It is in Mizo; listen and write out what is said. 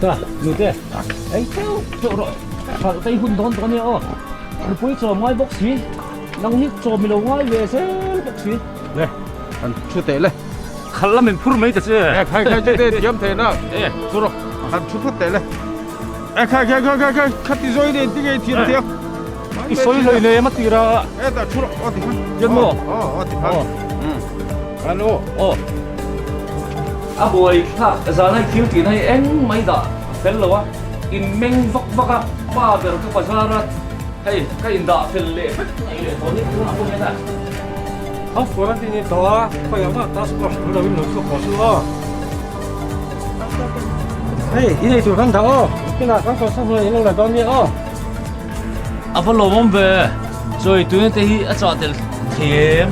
Ta, nute, ei teuh teuh rawh, hralh te i hun dawn tawh ania aw. Nupui chawm ngai bawk si, nang hi chawm i lo ngai ve zel bawk si. Le, han thu teh le. Khalh lam in phur mai ta che. E khai khai chu te thiam thei na. E, thu rawh, han thu phawt teh le. E khai khai khai khai khai, khati zawi nen ti ngei thiam thiam. I sawi hlei nei a tira. E ta thu rawh, aw ti khan. Tian maw? Aw, aw ti khan. An aw. Aw. A buai thlak zan a i thil tihna hi eng mai dah fel lo a, in meng vak vak a, pa ber ka bazar a, hei ka in dah fel leh vek mai leh tawh ni tunah pawh hian a. House quarantine in tawh a, khawiah mah task force tul lo in lo chhuak tawh chu aw. Hei, in eitur kan dah aw, kinah kan kalsan hunah in lo la dawn nia aw. A va lawmawm ve, chawi tuina te hi a chah tel thei em?